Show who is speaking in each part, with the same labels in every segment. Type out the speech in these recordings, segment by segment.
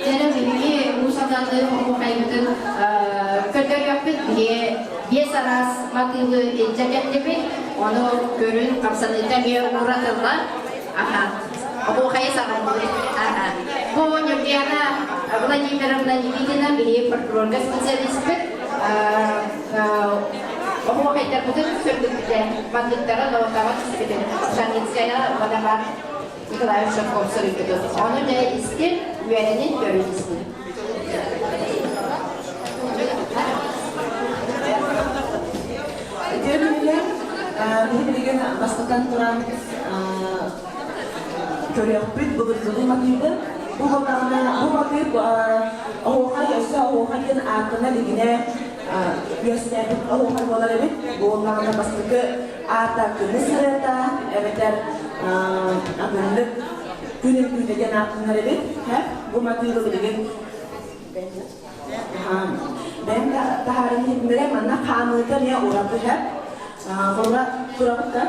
Speaker 1: Дьэ, биһиги Уус Алданлыы оһуохайбытын көрдөрүөхпүт. Биһиги биэс араас матыыбы илдьэ кэллибит. Ону көрүн хамсаныыта эмиэ ууратыллар. Аха. Оһуохайы саҕалыыбыт. Аха. Бу Ньургуяна Владимировна Никитина биһиги фольклорга специалиспыт. Оһуохайдарбытын сөргүппүтэ, манныктара нотаҕа түспүтэ. Шаницкая Водопад Николаевич Шарков суруйбутун. Ону дьэ истин, үөрэнин, көрүн истин.
Speaker 2: Үтүө күнүнэн биһи билигин бастатан туран көрүөхпүт былыргылыы матыыбы. Бу буоллаҕына бу матыып оһуохай өссө оһуохай диэн ааттана илигинэ үөскээбит оһуохай буолар эбит. Бу буоллаҕына бастакы аата көмүс ырыата эбэтэр атыннык күн үҥкүүтэ диэн ааттанар эбит. Бу матыыбы билигин бэйэм таһааран иһитиннэрэ манна хаамыыта эмиэ ураты һэ. Холобура турабыт да?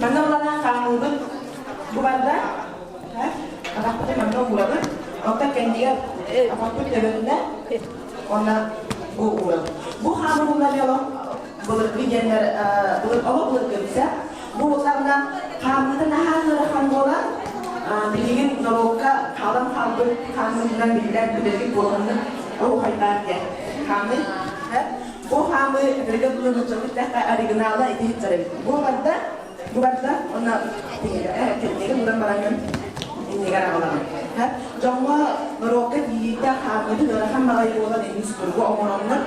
Speaker 2: Манна булана хаамыыбыт бу барда. Атахпытын манна уурабыт. Онтон кэннигэр атахпыт төбөтүнэ уонна бу уурабыт. Бу хаамыы булла былыргы диэннэр былыр олох былыргы эбитэ. Бу буоллаҕына хаамыыта наһаа ыарахан буолан билигин норуокка хаалан хаалбыт хаамыытынан биллэр бүтэһик буоланнык оһуохайдаах диэн хаамыы. Бу хаамыы этэргэ дылы нууччалыы эттэххэ оригинала ити сылдьар эбит. Бу барда Бу барда уонна кэннигин ууран бараҥҥын иннигэр аҕалаҕын. Дьоҥҥо норуокка тиийиитэ хаамыытын ыарахан баҕайы буолан эмиэ судургу оҥороннор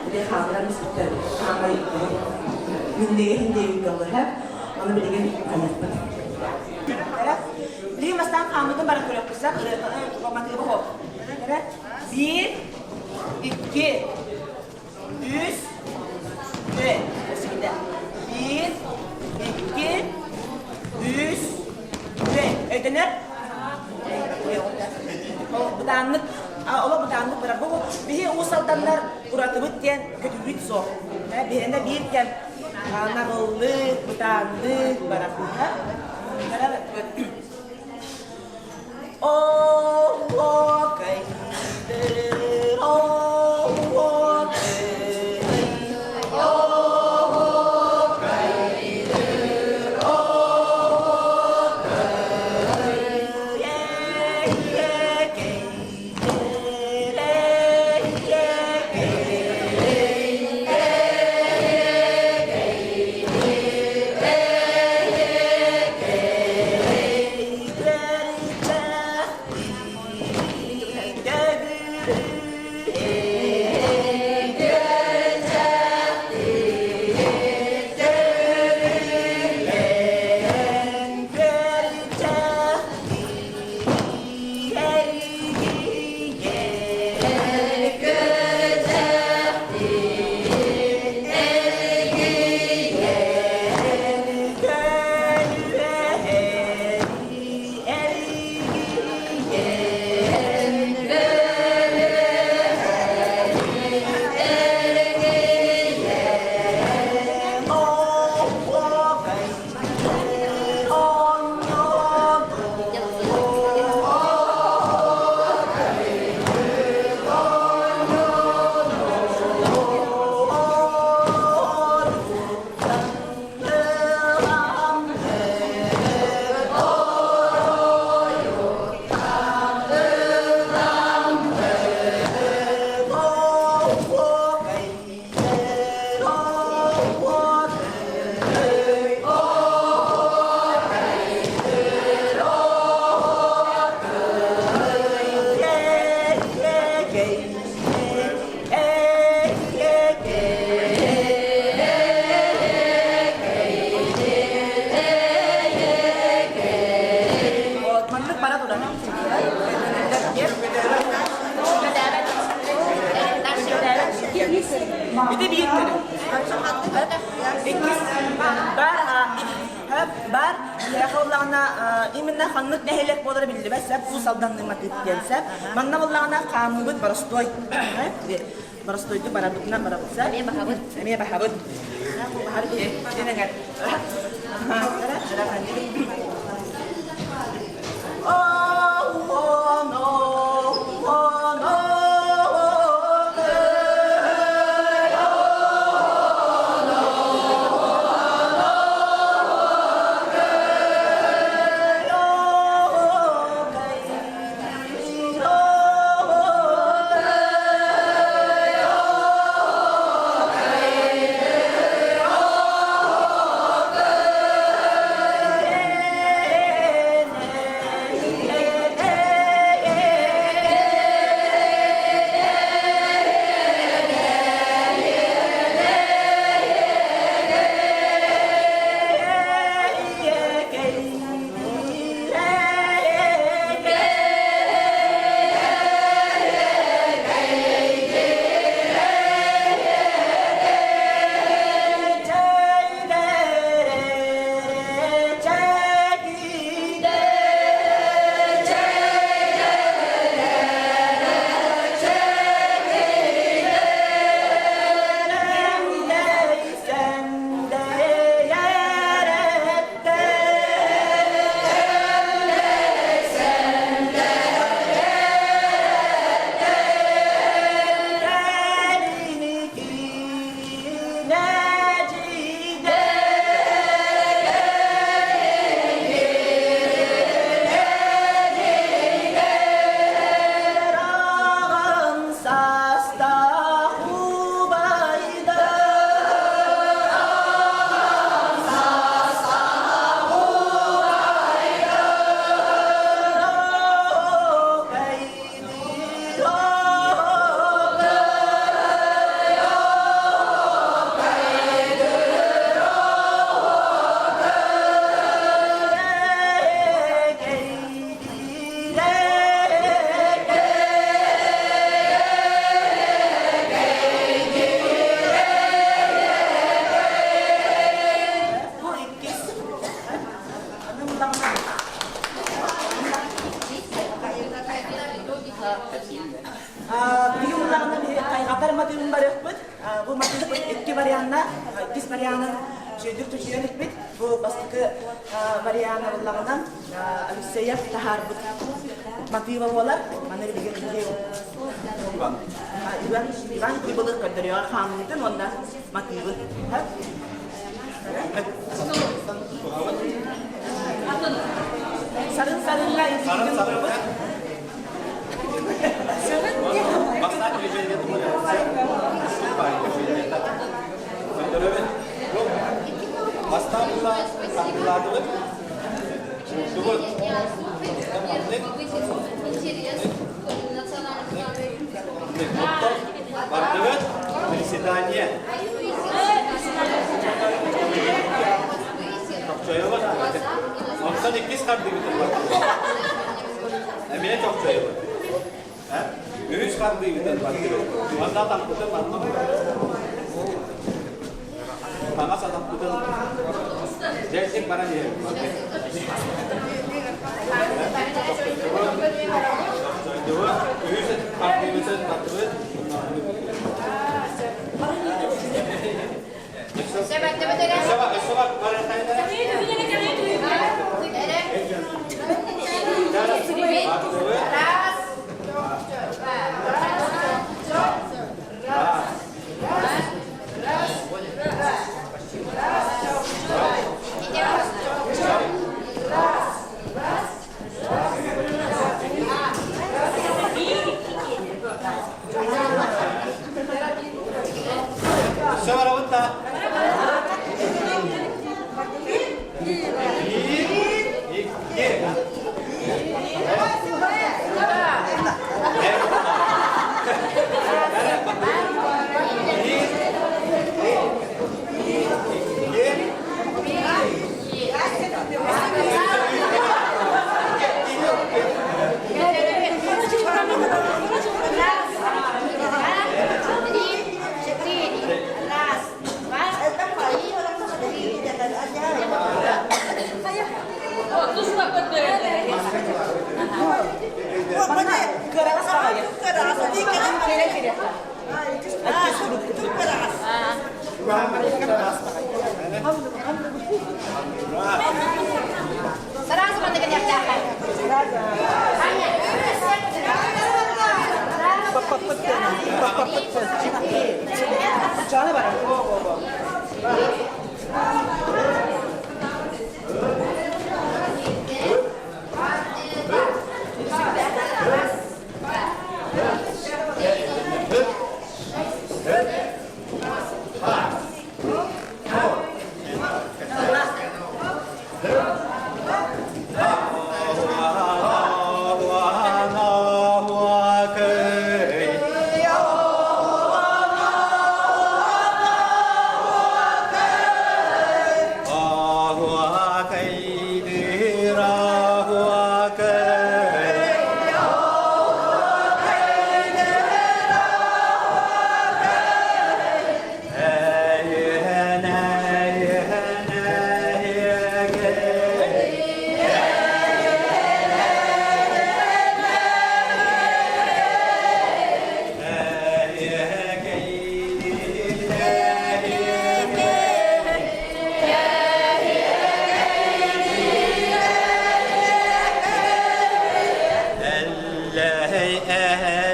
Speaker 2: били хаамыран испиттэр хаамай минньигэһин диэбиккэ ылыһа ону билигин хайыахпыт. Билигин бастаан хаамыытын баран көрүөхпүт ырыа матыыба хоп. Биир, икки, Үс, түөрт. Өссө Биир, икки, үс, түөрт. Өйдөнөр? Бытааннык, олох бытааннык барар. Бу биһи Уус Алданнар уратыбыт диэн көтүбүт суох. Биһиэнэ биир кэм наҕыллык, бытааннык барар. Маннык бара турар. Ити биир көрүҥ. Иккис бар бар биһиэхэ буоллаҕына именно ханнык нэһилиэк буолара биллибэт сөп Уус Алданныы матыып диэн сөп. Манна буоллаҕына хаамыыбыт боростуой. Боростуойдук барабытынан барабыт сөп. Эмиэ баһабыт. Эмиэ баһабыт. Билигин улаҕана биһиги хайҕатар матыыбын барыахпыт. Бу матыыппыт икки варианна, иккис варианын үчүгэйдик чочуйан иппит. Бу бастакы вариана буллаҕынан Алексеев таһаарбыт матыыба буолар. Маны билигин биһиги Иван Иван Прибылых көрдөрүөҕэ хаамыытын уонна матыыбын. Сарын сарынна
Speaker 3: Сарын сарынна. Бастаан була сахалаатыбыт, уурдубут. Оттон бардыбыт, приседание. Чохчойобут. Онтон иккис хардыыбытын бардыбыт. Эмиэ чохчойобут. Үһүс хардыыбытын бардыбыт. Манна атахпытын манна Таҥас атахпытын дьэ баран иһэбит. Үһүс хардыыбытын бардыбыт. Өссө барабыт да? Биир, икки. Биир, икки.
Speaker 1: Три, четыре. Раз, два, три, четыре.
Speaker 2: Кыраҕас баҕайы. Кэлэн кэлиэххэ.
Speaker 1: Сразу манна кэлиэхтээххэ. Аня.
Speaker 2: Чаны бар. Во, во, во.
Speaker 3: Hey, hey, hey,